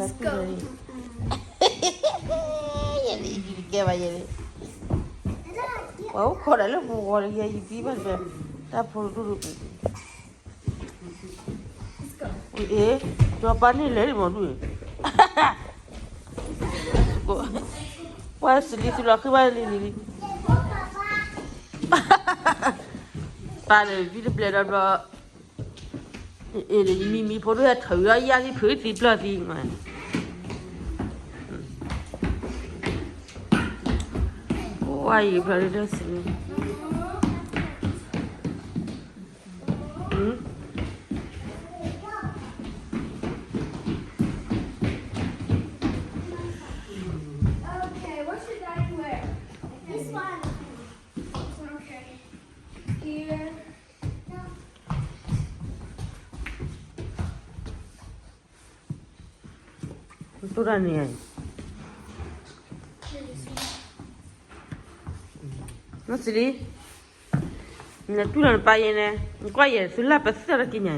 ယဲန့ၣ် ယကဲဘၣ်ယဲန့ၣ်, ပှၤအိၣ်ခိးဒၣ်လၢပဂီၢ်လၢယဲယဘံဘၣ်တဘၣ်, တၢ်ဖိတဒူၣ်ဒူၣ်, အ့, ကၠီပၢ်န့ၣ်လဲၤလံမ့ၢ်ဒူၣ်, ပှၤစလံၤသူလီၤဃံဘၣ်လံလံလံ, ပၢ်န့ၣ် ဘံတဘျဲၣ်ဒီးဘျီ အ့ၣ် မံမံဖိဒိၣ်ဟဲထီၣ်ဝံၤဒီးယါလံဖုးသံပျီၢ်သံ, ဝါယံၤဖျီဒၣ်စလံၤ, တိၢ်တၢ်န့ၣ်, နီၢ်စလံၤ, နတူၢ်လီၤနပၢ်ယဲန့ၣ် နကွၢ်ယဲ သုလၢပသၢၣ်တက့ၢ်ညါ မ့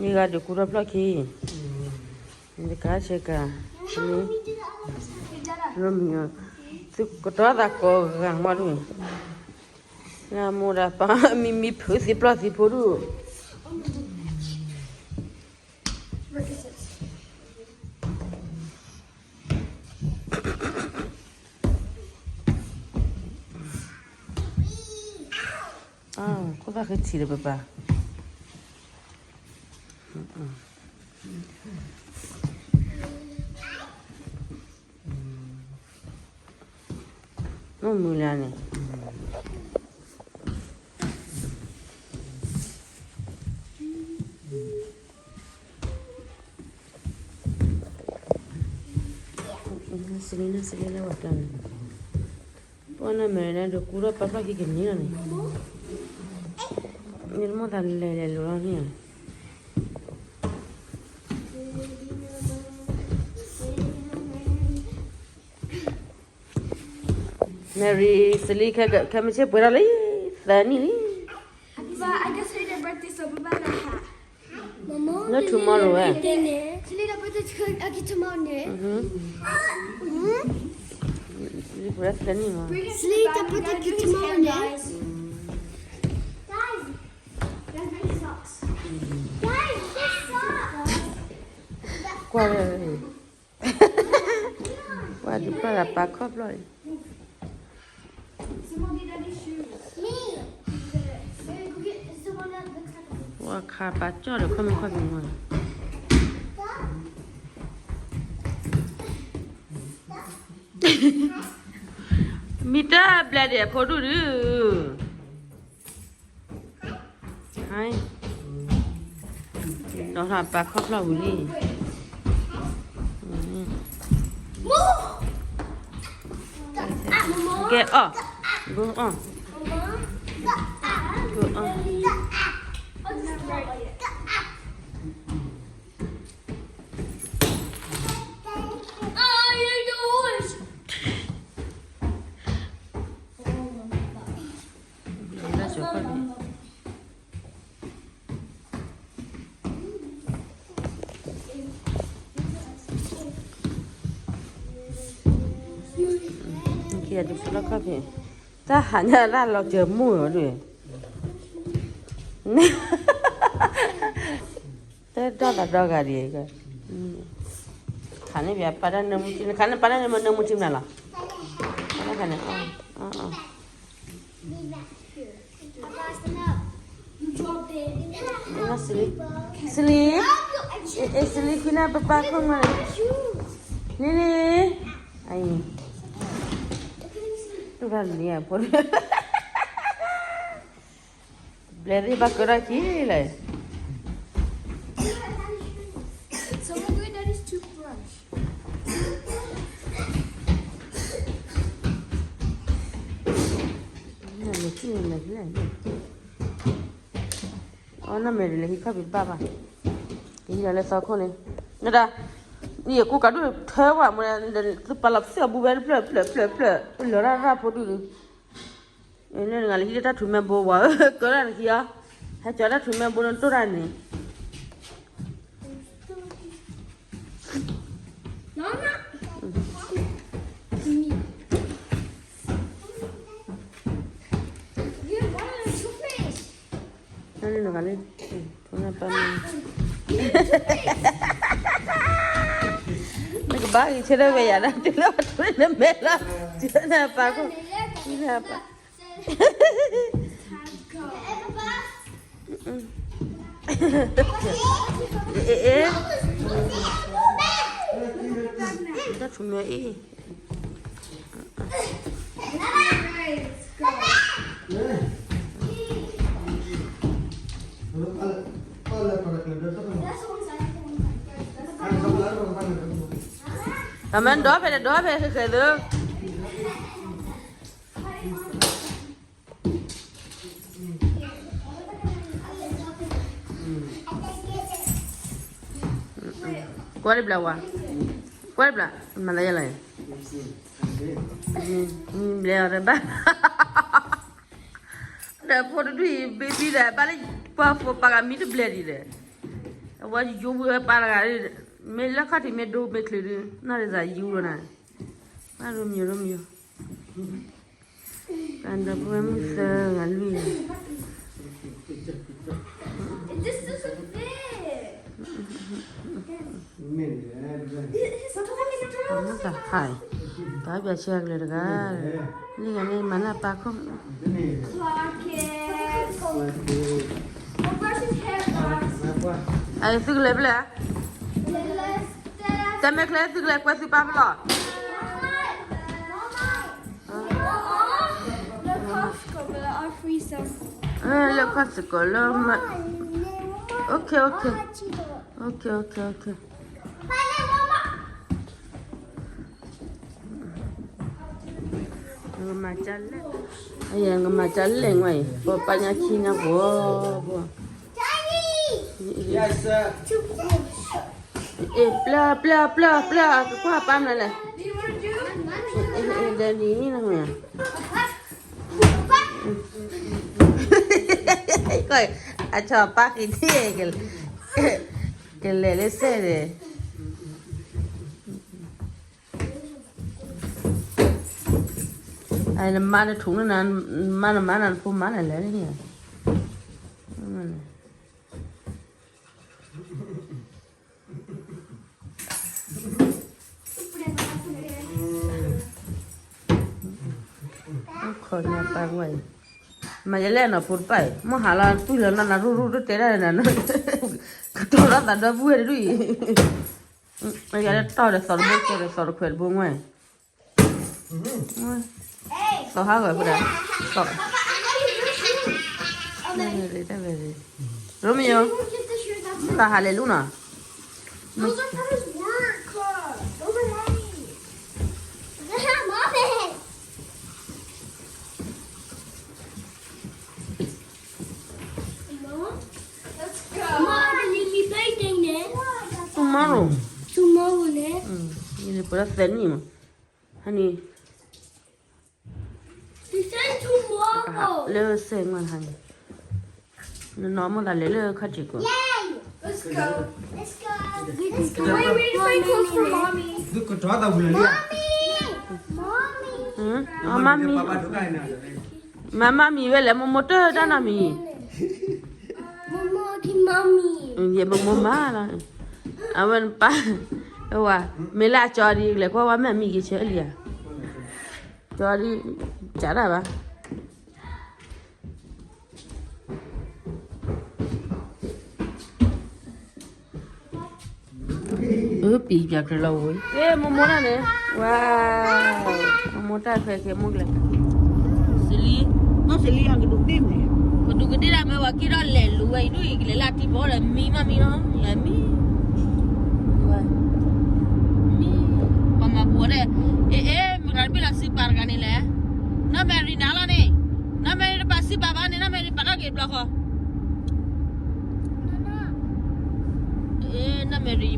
ၢ်ဂၤဒုးကူထီၣ်ဖျီၣ်ခံ, နတကးဆဲးကၤ, လီမံၤ, သုကတီၤသးကိးဂၤမးဒ်, နမိၢ်ဒီးပၢ်မံမံဖုးသံပျီၢ်သံဖိဒူၣ် ခိၣ်သၣ်ဃ့ထံးဒီးပပၢ်, မုၢ်မုၢ်လၢ်န့ၣ် စလံၤန့ၣ် စလံၤလၢဝဲတၢ်န့ၣ်, ပှၤနမဲာ်န့ၣ် ဒုးကူထီၣ်ပာ်ဖျီၣ်ခံကနံၤလီၤန့ၣ်, ယတမိၣ်သးလဲၤလဲၤလိၤလီၤန့ၣ်, Mary စလံၤ ခဲမုၢ်ဆ့ၣ်ပှဲၤထီၣ်လံ, သၢနံၣ်လံ. Not tomorrow, eh? Tomorrow. ကွၢ်လၢ ပှၤဒုးပျီၢ်ဒီးပာ်ခီၣ်ဖျီၣ်အံၤ, ပှၤခးပာ်ကၠီၣ်ဒီးခီၣ်မ့ၢ်ခီၣ်မ့ၢ်မး, မ့ၢ်တၢ်ဘျဲၣ်ဒဲးဖိဒူၣ်ဒုး ဒီးပာ်ခီၣ်ဖျီၣ်ဝံၤလံ. ကဲအီၣ်, ကဲအီၣ်, ကဲအီၣ်. Okay, တၢ်ဟးညါတၢ်လီၤစၢၤမုၢ်အီၤဒုး, တၢ်ဒီသးဒီဂၤဒံး, ခးန့ၢ်ပၠးပၢ်တၢ်နၢမူထံ, နခးန့ၢ်ပၢ်တၢ်နၢမူထံမနုၤလီၤ. ခးန့ၢ်, စလံၤ, စလံၤ, စလံၤ, ကွံနၢ်ပပၢ်ခိၣ်မး, န့ၣ်န့ၣ်, အံၤ, တူၢ်တၢ်လံၤဖိ ဘျဲၣ်သ့ၣ်ဘၣ်ကၢထီၣ်က့ၤလဲၣ်. အီၣ်နမဲာ်ဒ်လဲၣ်ဟံၣ်ခီၣ်ဖံးတဘၣ်ဘၣ်, ကဟံးလီၤလၢသီခိၣ်န့ၣ်, နဒၣ်, ယကိးကးဒိၣ်ထၢဝဲမ့ၢ် သုပာ်လီၤပသ့ၣ်အီၤဘူးဝဲတဖျၢၣ်ဖျၢၣ်ဖျၢၣ်ဖျၢၣ် လီၤတၢ်ရၣ်ဖိဒုး, လၢနဂၤလၢဟံးလၢတၢ်ထူးမဲဘိဝဲဧၢ ကၢဒၣ်နခံအီၤ, ဟဲကၠီတၢ်ထူးမဲဘိနတိၢ်တၢ်န့ၣ် နဂၤလၢ ပၢ်မ နကဘၣ်ဂံၤဆၢထၢၣ်ဝဲယၤဒၣ် တုၤလၢအထူးနမဲလီၤ တုၤလၢနပာ်ခိၣ် တုၤလၢပာ် အ့ အ့ တၢ်ထူးမဲအံၤ အမ့ၢ်ဒီဖဲဒီဖဲဃဲဃဲသၢ ကွၢ်တဘျီဝဲ, ကွၢ်တဘျီ, မၤလၢယလဲၣ်, ဘျဲၣ်အီၤတဘၣ်, ဒီးဖိတဒူၣ်အံၤ ဘံဘံဒီး ဘၣ်လၢပှၤဖိပာ်ဂၤမံတဘျဲၣ်ဒံးဒီး, အဝဲယိဝဲပာ်တဂၤ, မ့ၢ်လၢခီၣ်ထံးမ့ၢ်ဒိမ့ၢ်ချုးဒုး နီၢ်ရံစးယိဝဲနၤ, ဘၣ်ရိမယိရိမယိ ကဒီပုၢ်ဝဲၢ်မုၣ်သၢဂၤလွံၢ်ဂၤ, မ့ၢ်တဟါ, ပၢ်ပၠးဆဲကလဲၤတဂၤ, လံဂၤန့ၣ်မၤနၢ်ပၢ်ခိၣ်, အသုကလဲၤဖဲလဲၣ်, တၢ်မဲာ်ချံသုကလဲၤကွဲသုပၢ်ဖဲလဲၣ် လၢ Costco လၢ okay okay okay okay okay, ကမၤကလဲၣ်, ကမၤကလဲၣ်ဝဲအံၤ ပပာ်ညါခံညါပှီၤပှီၤ, ပျၢ်ပျၢ်ပျၢ်ပျၢ်ပျၢ် ကကွၢ်ပၢ်မနုၤလဲၣ်, ဒီးဒ်န့ၣ်နၤ အဆီၣ်ပၢ်က့ၤဒ်, ကလဲၤလၢစဲၣ်န့ၣ်, နမါနထူးနနၤ, နမါနမါနဖိမါနလဲၣ်န့ၣ် ခီညါပၢ်ဝဲအံၤ, မၤယလဲၣ်နီၤဖိတပၢ်အံၤ မ့ၢ်ဟးလီၤတူၢ်လီၤနီၢ်နၤရူၢ်ရူၢ်တတဲဒၣ်နၤ, ကတီၤထီၣ်သးဒီပုၢ်ဝဲၢ်တဒူၣ်အံၤ, ယၤလၢတီၢ်ဒီးသီတဘိကဲဒီးသီတခွဲးတဘိငွဲၣ် သီဟးဂီၤဖိဒၣ်, သီ, တၢ်ဝဲ, ရိမယိ, သးဟးလဲၤလူနီၤ, tomorrow, ယန့ၣ်ပှဲၤဒီးသၢနံၣ်မး, ဟန့ၣ် လၢစဲးမးဟန့ၣ်, နနီၢ်မိၣ်သးလဲၤလၢခီၣ်ထံးကိး, မၤမၤမံၤ, မၤမၤမံၤဝဲလဲၣ် မိၢ်မိၢ်တၢ်တၢ်နီတမံၤ, ယမိၢ်မိၢ်မၤလီၤ, အဝဲပၢ်, အဝဲ, မ့ၢ်လၢအကၠီဒ်လဲၣ် ကွၢ်ဝဲမ့ၢ်အမံၤက့ၤဆၢလံဧါ, ကၠီဒ်, ကးဒၣ်ဘၣ် အပံၤပၠးကြၢးလီၤဝဲ, အဲ မိၢ်မိၢ်တၢ်န့ၣ်, ဝါ, မိၢ်မိၢ်တၢ်ခဲခဲမုၢ်ကျဲ, စလံ, နီၢ်စလံအကဒူးကဒ့ၣ်မ့ၢ်, ကဒူးကဒ့ၣ်ဒၣ်မ့ၢ်ဝဲက့ၤထီၣ်လဲၤလူၤဝဲအံၤဒ်အံၤ ကလဲၤလၢအထံဘီဒီးမံမးမံလီၤ လဲၤမံ, မံ, ပှၤမၤပူၤဝဲဒၣ်, အ့ အ့ မတၤတဘ့ၣ်လီၤစုပာ်တဂၤန့ၣ်လဲၣ်, နီၢ်မဲရံနၤလီၤန့ၣ်, နီၢ်မဲရံတပာ်စုပာ်ဘၣ်န့ၣ် နီၢ်မဲရံပာ်ထီၣ်က့ၤတဘျီဃီ နီၢ်မဲရံ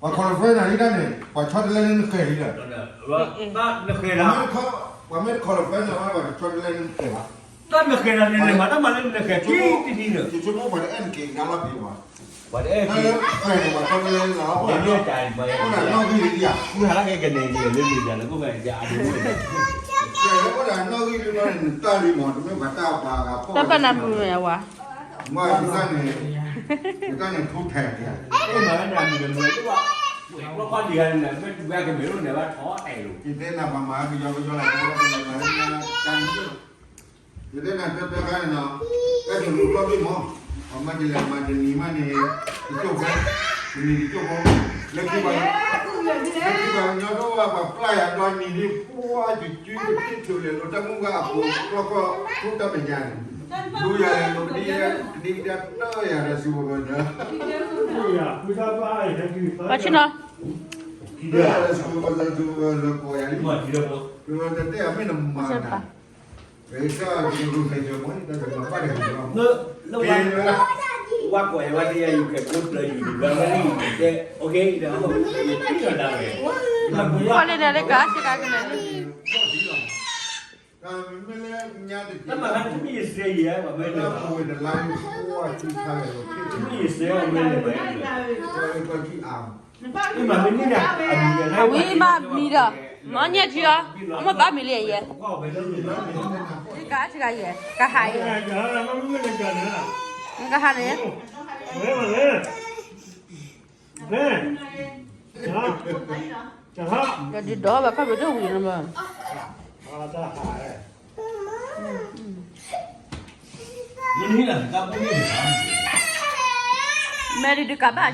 ပှၤ confirm နၤဒ်န့ၣ် ပှၤဆီတလဲလၢနဃဲၤလံဒီး, နဃဲၤလီၤ, ပှၤမ့ၢ်တ confirm နၤဘၣ် ပှၤတဆီတလဲလၢနဃဲၤဘၣ်, တၢ်နဃဲၤလီၤန့ၣ် မၤတၢ်မၤလၢနဃဲၤထံတနံၤဒီး, ယဆိကမိၣ်ပှၤတအဲၣ်နက့ၤကဒါလီၤပျံၤဘၣ်, ပှၤတအဲၣ်က့ၤ, ဃဲၤန့ၣ်ပှၤဆီတလဲလီၤ, အိၣ်ဒၣ်နီၣ်ဂံၢ်လံဧါ, မုၢ်ဟါလၢကကန့ၣ်လံလၢမံၤဒၣ်လၢကိၣ်ဂၤန့ၣ် အဒိ အိၣ်ဒၣ်နီၣ်ဂံၢ်လံလီၤန့ၣ် နတၢ်လံမး တမ့ၢ်ပှၤတၢ်ပှၤဂၤဖီၣ်, တၢ်ပနၢ်မုာ်ဝဲဝါ, မ့ၢ်နတၢ်န့ၣ်, နတၢ်န့ၣ်ထူထဲးန့ၣ်, အိၣ်မၤဝဲနၤမုာ်တမုာ်တဘၣ်, လီၢ်ခီဒံးဂၤန့ၣ် မ့ၢ်ဝဲကမ့ၢ်အိၣ်န့ၣ်ဘၣ်ထီၣ်အဲၣ်လိာ်, ယတဲနၤပှၤမၤကယီကယီလၢ ယတဲနၤတၢ်တခါန့ၣ်နီၤ, တၢ်တလူၤထီၣ်ဘ့ၣ်မး, ပှၤမၤဒ်လဲၣ်မၤတနံၤမးန့ၣ်, တကၠိၣ်ဖိ, တနံၤတကၠိၣ်ဖိ, လၢခံပှၤ, လၢခံပှၤကညီတအိၣ်ဘၣ် ပှၤပျၢ်ယၤဒီနံၤဒ် ပှၤကစုကထံၣ်ထူၣ်လဲၤလိာ်တၢ်မုၢ်ဘၣ်အပူၤ လီၢ်ခီထူတၢ်မဲာ်ညါန့ၣ် ဒ်ယၤလၢ ဒ်ယၤတၢ်ယၤလၢ super market ပှၤဆ့ၣ်နီၤ super market လၢကိးယၤလံ တတဲအမ့ၢ်နမၤနၤ ဝဲကွၢ်ယၤဝဲတယၤ you can go to you ဝဲန့ၣ် okay ဒီး ကွၢ်လၢန့ၣ်လၢကါစ့ကါကလဲၤလံ တမ့ၢ်လၢညါတက့ၢ် တမ့ၢ်ယစဲယဲ ပှၤမ့ၢ်လၢ ပဝဲတလါယိၤ ပှၤထံခါလဲၣ်လီၤ တမ့ၢ်ယစဲ ပှၤမ့ၢ်လၢ ပှၤထံအါ အဝံၤမးမံဒီး မ့ၢ်ညါထံအီၤ အမိၢ်ဘၣ်မံလံယဲ ကဟးထံကယဲ ကဟးယဲ ကဟးန့ၣ် ကဒုးဒီးဘၣ်ခီၣ်ဘျိးတဝံၤလီၤဘၣ် မဲာ်ဒုးဒုးကးဘၣ်ထံ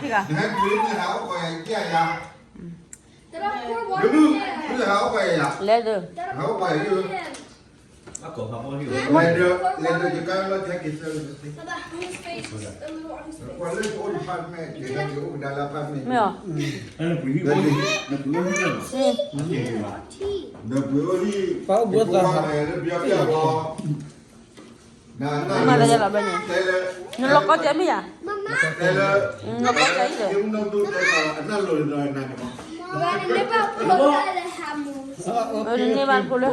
ဂၤ လဲၤဒုး မ့ၢ်အီၤ ပှၤအိၣ်ဘှီသးဟး မၤတၢ်ယဲလီၤဘျီန့ၣ် နလီၤကီၢ်ကဲမ့ၢ်ယၤ နလီၤကီၢ်ကဲအံၤဒီး နန့ၢ်ဘၣ်ဖိလၢ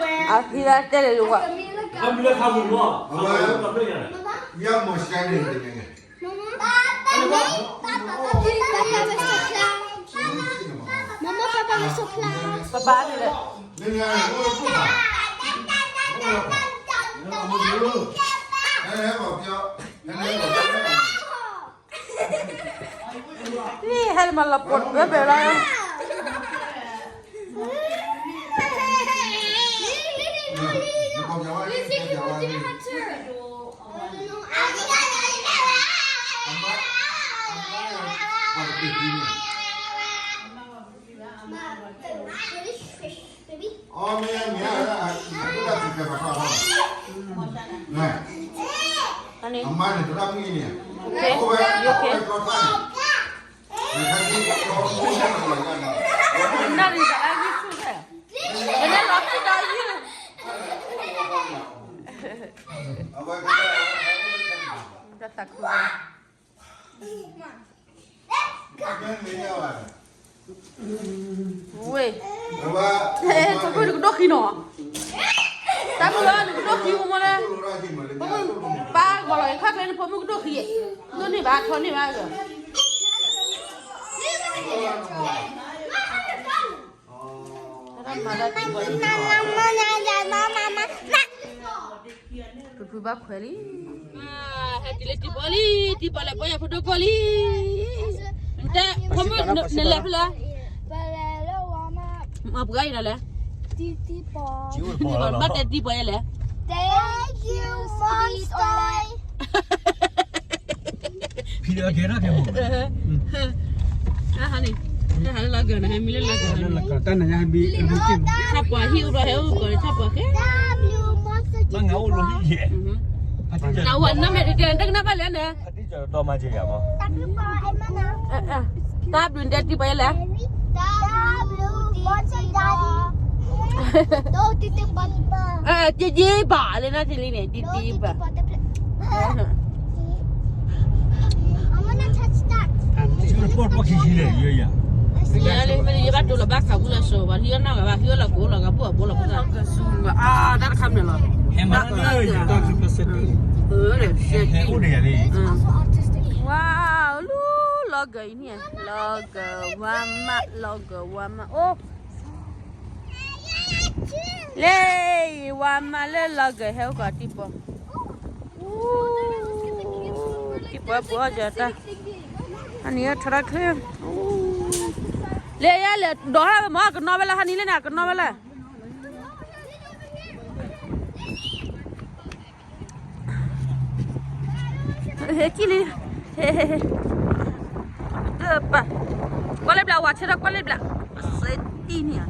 အဖံဘၣ်တဲလဲၣ်ယဝၤ Mama, Papa, we're so close. Papa, န့ၣ် ဟဲလီၤမၤလီၤပှီၢ်တဘဲဘဲလီၤ အမါန့ၣ် တရၣ်မုၣ်အံၤန့ၣ် okay, you okay? နၢ်ရံၣ်တၢ်အါဂံၢ်ဆူၣ်ဖဲ နလီၤခံဒီးယုၢ် တၢ်သးခု ဝ့ၢ် ဖိမုၣ်နကဒိၣ်ခံနီၤ တၢ်မုၢ်လၢနကဒိၣ်ခံဖိမုၣ်လၢ ဖိမုၣ်ပၢ်ကဘီလီၤခါကျဲန့ၣ် ဖိမုၣ်ကဒိၣ်ခံယဲၢ် ဒိၣ်န့ၢ်ဘၣ်ထီန့ၢ်ဘၣ်က ဖုဖုဘၣ်ခွဲးလံ ဟဲတုၤလၢတံၤပီလံ တံၤပီလဲၤဘီယၤဖိဒိၣ်ကိၢ်လံ နတဲ ဖိမုၣ်နလဲၤဖဲလဲၣ် မၤပှၤအံၤဒီးလဲၣ် ဘၣ်တဲတံၤပီယဲလဲၣ် Thank you, Mom's toy. ဖံလၢကဲထီၣ်ကဲမ့ၢ် အဟါန့ၣ် ဟဲဟးလၢလီၤကၢၤန့ၣ် ဟဲမံလၢလီၤကၢၤန့ၣ် တၢ်နၤညါဟဲမံ ဆၣ်ပှၤဟံၣ်အိၣ်ဘျီဟဲအိၣ်ကီးန့ၣ် ဆၣ်ပှၤကဲ ဘၣ်ငါအိၣ်လီၤဟံၣ်ယဲၢ် နဝဲနမ့ၢ်တတဲ တကနၣ်ဘၣ်လဲၣ်န့ၣ် တၢ်ဘျုးနတဲတံၤပီယဲလဲၣ် တံၤတံၤဘၣ်လၢနၤတလံန့ၣ် တံၤတံၤဘၣ် ယဲလၢမ့ၢ်ယဘၣ်တိၢ်လီၤဘၣ်ခးဝံလီၤစိၤဘၣ် ဟံးအီၣ်နၢ်ဝဲဘၣ် ဟံးအီၣ်လီၤကအိၣ်လီၤကဘိၣ်အဘိလီၤဖိသၣ် အါ တၢ်တခါမ့ၢ်လီၤ ဟဲမၤလၢ ဟဲအိၣ်ဒီးယၤလံ ဝါ လူ လီၤဂာ်အံၤန့ၣ် လီၤဂာ်ဝါမး လီၤဂာ်ဝါမး အိၣ် လၢ ဝါမးလၢလီၤဂာ်ဟဲအိၣ်ကီးတံၤပီ တံၤပီပှၤအီၣ်ကတၢၢ် ဟါန့ၣ်ထီထီၣ်ချ့ လၢယလဲၤဒိးထီၣ်ဝဲမ့ၢ်ကနီၣ်ဝဲလၢဟါန့ၣ်လၢန့ၣ် ကနီၣ်ဝဲလၢ ဟဲကံၣ်လံ ဟဲ ဟဲ ဟဲ တပၤ ကွၢ်လၢဘျး ဝၤဆၢထၢၣ်ကွၢ်လၢဘျး စဲတံၢ်န့ၣ်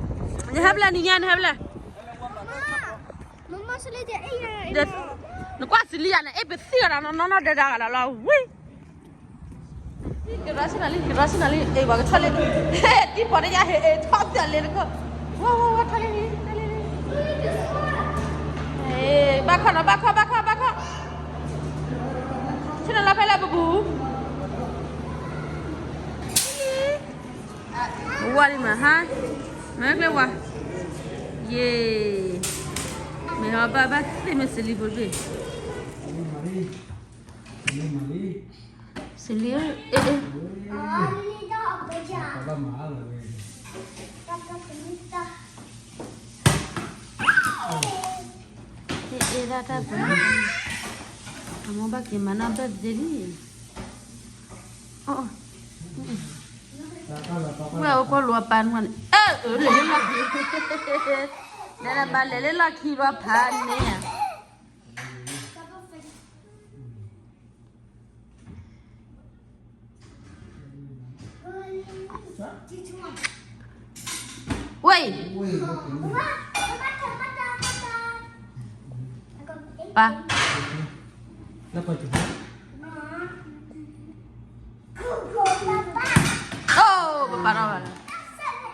နဟဲဘျးနံၤညါ နဟဲဘျး နကွၢ်စလံယၤန့ၣ် အဲၣ်ပသံၣ်အီၤဒီးနီၢ်နီၢ်ဒဲးဒဲးဂၤလီၤလီၤဝံၤ ကရၢဆ့ၣ်နီၤလံ ကရၢဆ့ၣ်နီၤလံ အဲၣ်ပှၤကဆီလ့ တံၢ်ဖီတယါဟဲ အဲၣ်ထီၣ်သၢလ့တခိၣ် ဝါဝါဝါ ထီၣ်လံလံ ထီၣ်လံလံ ဘၣ်ခီနီၤ ဘၣ်ခီ ဘၣ်ခီ ဘၣ်ခီ ဆ့ၣ်နီၤလီၤဖဲလၢပပူၤ ဝါလံမးဟါ မ့ၢ်ကျဲဝါ ယ့ၣ် မ့ၢ်ဟီဘၣ်ဘၣ်သ့ၣ်မ့ၢ်စလံဖိတဘ့ၣ် စလံ အဲ အဲ အဲ အဲ ဒၣ်တၢ်ပှၤ အမိၢ်ဘၣ်က့ၤမၤနၢ် birthday လံ အီ ဝဲအိၣ်ကိၣ်လူၤအပၢ်နွံန့ၣ် အၢ အၢ လဲၤလၢလီၢ်ခံ လဲၤလၢဘၣ်လဲၤလၢလီၢ်ခံဒီးဖးန့ၣ်ဧါ ဝဲၢ် ပၢ် အိၣ် ပပၢ်ထီၣ်ဘၣ်လၢ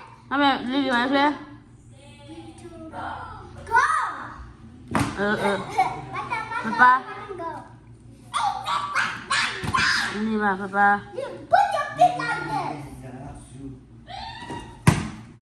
အမ့ၢ်လံလံမၤဖျဲ အၢ အၢ ပပၢ် န့ၣ်ဘၣ် ပပၢ်